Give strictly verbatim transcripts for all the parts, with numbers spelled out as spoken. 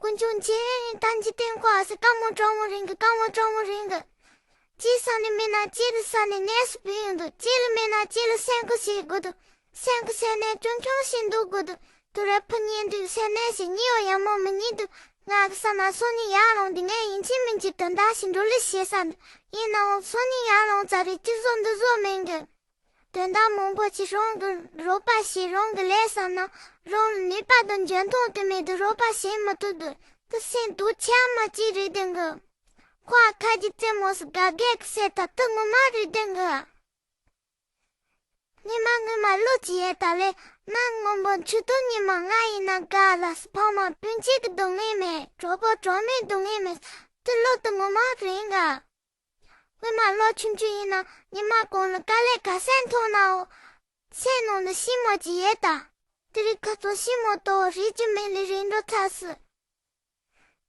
དཀོན་མཆོག་མཁྱེན། ད་འཇིག་རྟེན་ཁོ་ཨ་སི་དཀའ་མོ་དྲང་མོ་རིང་གི། དཀའ་མོ་དྲང་མོ་རིང་གི། གཅིག་ས་ནས་མེད་ན་གཅིག་ལ་ས་ནས་གནས་སུ་བུད་ཡོང་འདུག་གཅིག་ལ་མེད་ན་གཅིག་ལ་སེམས་ཁུར་བྱེད་དགོས་འདུག་སེམས་ཁུར་བྱས་ནས་ཅུང་ཆུང་ཞིག་འདུག་དགོས་འདུག་དུ་རེ་ཕུ་ཉིན་དུས་སེམས་ནད་ཞིག་གཉིད་ཡང་ཡང་མོ་མི་གཉིད་འདུག་ང་གི་ས་ན་སོ་ནི་ཡར་ལངས་འདི་ངས་ཡིན་གཅིག་མིན་གཅིག་དོན་དག་ཞིག་འགྲོ་ལི་བྱེད་ས་འདུག་ཡིན་ནའང་སོ་ནི་ཡར་ལངས་ཙ་རེ་གཅིག་བཟོ་འདི་བཟོ་མིན་གི། དོན་དག་མང་པོ་ཅིག་རང་གི་རོགས་པ་བྱེད། རང་གི་ལས་བསམ་ན་རང་ལ་ནུས་པ་དང་འཇོན་ཐང་དེ་མེད་དུ་རོགས་པ་བྱེད་མི་ཐུབ་འདུག་དུ་སེམས་སྡུག་ཆེན་མ་ཅིག་རེད་དེ་གི། ཁོ་ཨ་ཁ་གི་རྩེད་མོ་སུ་དགའ་དགའ་གི་སེ་ད་དུ་ངོ་མ་རེད་དེ་གི། སྔོན་མ་སྔོན་མ་ལོ་ཅི་ཡས་ད་ལས་གནའ་སྔོན་པོ་མཆུ་ཏོ་ཉི་མ་ང་ཡིན་ན་དགའ་ལ་སུ་ཕ་མ་སྤུན་མཆེད་ཀྱི་སྡུག་བསྔལ་མེད། གྲོགས་པོ་གྲོགས་མོའི་སྡུག་བསྔལ་མེད། དུ་ལོ་དུ་ངོ་མ་རེད་གི། སྔོན་མ་ལོ་ཆུང་ཆུང་ཡིན་ན་ཉི་མ་གང་ལ་དཀའ་ལས་ག་ཚད་མཐོང་ནའོ། སེམས་ནང་ལ་ཤི་མོ་ཅི་ཡོད་ད། དེ་རིང་ཁ་ཚོ་ཤི་མོ་ཏོ་རིག་རྒྱུ་མེད་ལས་རིག་འགྲོ་ཚར་སི།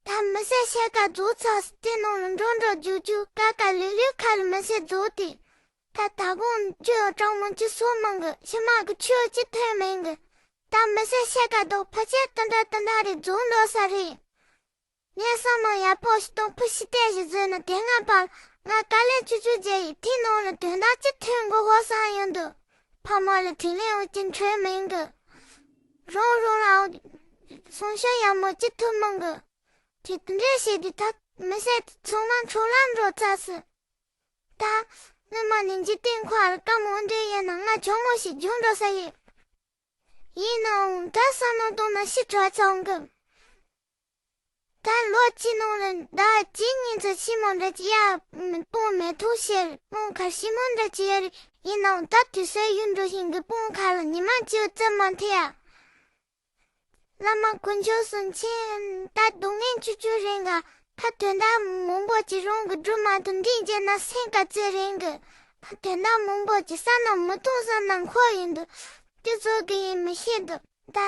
ད་མི་སེར་ཤ་ཀ་རྫོགས་ཚར་སི་དེ་ནང་ལ་འགྲོ་འགྲོ་རྒྱུག་རྒྱུག་ཀ་ཀ་ལུས་ལུས་ཁ་ལ་མི་སེར་རྫོགས་ཏེ། ད་ད་གོང་ཅི་ཡོད་གྲང་མོ་ཅི་སོ་མང་གི་ཕྱི་མ་གི་ཆོས་ཅི་ཐོན་མེད་གི། ད་མི་སེར་ཤ་ཀ་དོ་ཕ་ཆེ་ཏ་འདྲ་ཏ་འདྲ་རེ་རྫོགས་འགྲོ་ས་རེད། ངས་བསམ་བློ་ཡག་པོ་ཞིག་གཏོང་ཕུ་ཤི་ལྟས་ཞིག་བཟོས་ན་དེ་སྔ་བར་ང་དཀའ་ལས་ཆུ་ཆུ་རྒྱལ་ཡི་དེ་ནང་ལ་དོན་དག་ཅི་ཐོན་དགོས་ཧོ་སང་ཡོང་འདུག་ཕ་མ་ལ་དྲིན་ལན་འོ་ཅི་འཕྲོད་མིན་གི། རང་རང་ལའང་སང་ཞོ་ཡག་མོ་ཅི་ཐུབ་མིན་གི། དེ་དུ་འདྲས་བྱས་དུས་ད་མི་སེར་དེ་ཚང་མ་འཕྲོ་ལམ་འགྲོ་ཚར་སི། ད་སྔོན་མ་ནས་འཇིག་རྟེན་ཁོ་ཨར་དཀའ་མོ་འདྲས་ཡོད་ན་ང་གྱོང་མོ་ཞིག་འབྱུང་འགྲོ་ས་ཡོད། ཡིན་ནའང་ད་བསམ་བློ་གཏོང་ན་ཤི་དྲག་ཚང་གི། ད་ལོ་གཅིག་ནང་ལ་ཟླ་གཅིག་གཉིས་ཚོ་ཤི་མོ་འདྲ་ཅི་ཡ་སྤོང་མེད་ཐུག་ཤེར་སྤོང་ཁར་ཤི་མོ་འདྲ་ཅི་ཡ་རེད། ཡིན་ནའང་ད་དུས་སོའི་ཡུན་འགྲོ་བཞིན་གི་སྤོང་ཁ་ལ་ཉི་མ་གཅིག་བཙུན་མ་ཐེ་ཡ། བླ་མ་དཀོན་མཆོག་གསུམ་མཁྱེན། ད་སྡུག་བསྔལ་ཆུ་ཆུ་རེད་ག་ད་དོན་དག་མང་པོ་ཅིག་རང་གི་སྒྲུབ་མ་ཐུབ་འདི་བྱས་ན་སེམས་དཀའ་ཚེ་རིང་གི། ད་དོན་དག་མང་པོ་ཅིག་བསམ་ན་མི་ཐུབ་བསམ་ན་འཁོར་ཡིན་འདུག་དེ་ཚོ་གི་ཡིན་མི་ཤེས་འདུག་ད།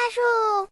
ཨ་ཧྲུ།